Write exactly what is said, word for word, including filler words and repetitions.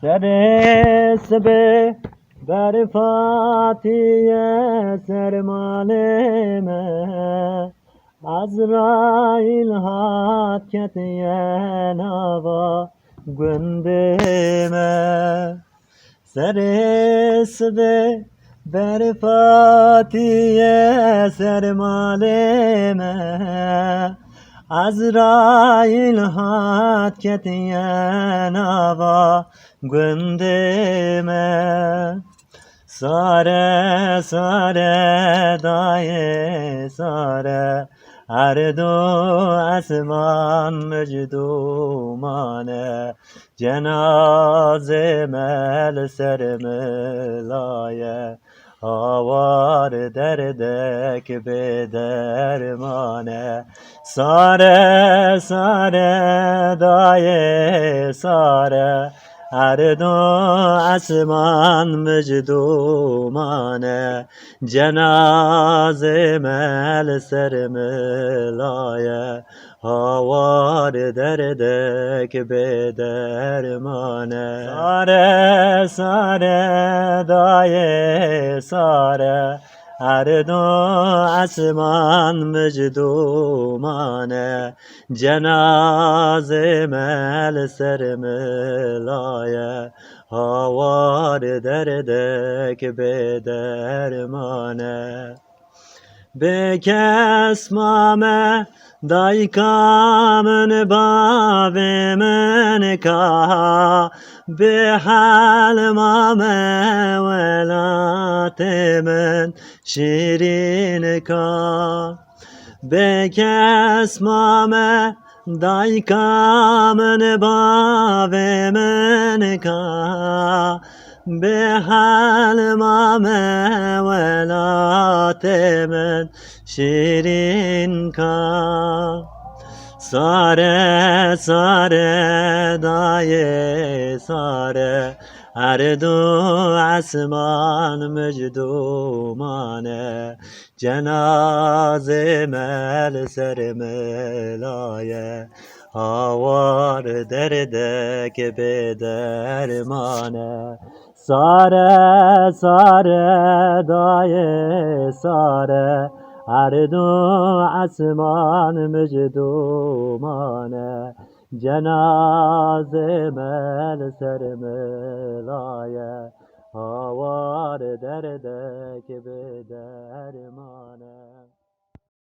Serê sibê berf hatiye ser malê me, Ezraîl hat ketiye nava gundê me. Serê sibê berf hatiye ser malê me, Ezraîl hat ketiye nava gundê me. Sare, sare, dayê sare, erd û esman mijduman e. Cenazê me li ser milaye, hawar derdek bê derman e. Sare, sare, dayê sare, erd û esman mijduman e. Cenazê me li ser milaye, hawar derdek bê derman e. Sare, sare, dayê sare, erd û esman mijduman e. Cenazê me li ser milaye, hawar derdek bê derman e. Bê kes mame dayika min, bavê min ka, bê hel mame welatê min şîrîn ka. Bê kes mame dayika min, bavê min ka, bê hel mame welatê min şîrîn ka. Sare, sare, dayê sare, erd û esman mijduman e. Cenazê me li ser milaye, hawar derdek bê derman e. Sare, sare, dayê sare, erd û esman mijduman e. Cenazê me li ser milaye, hawar derdek bê derman e.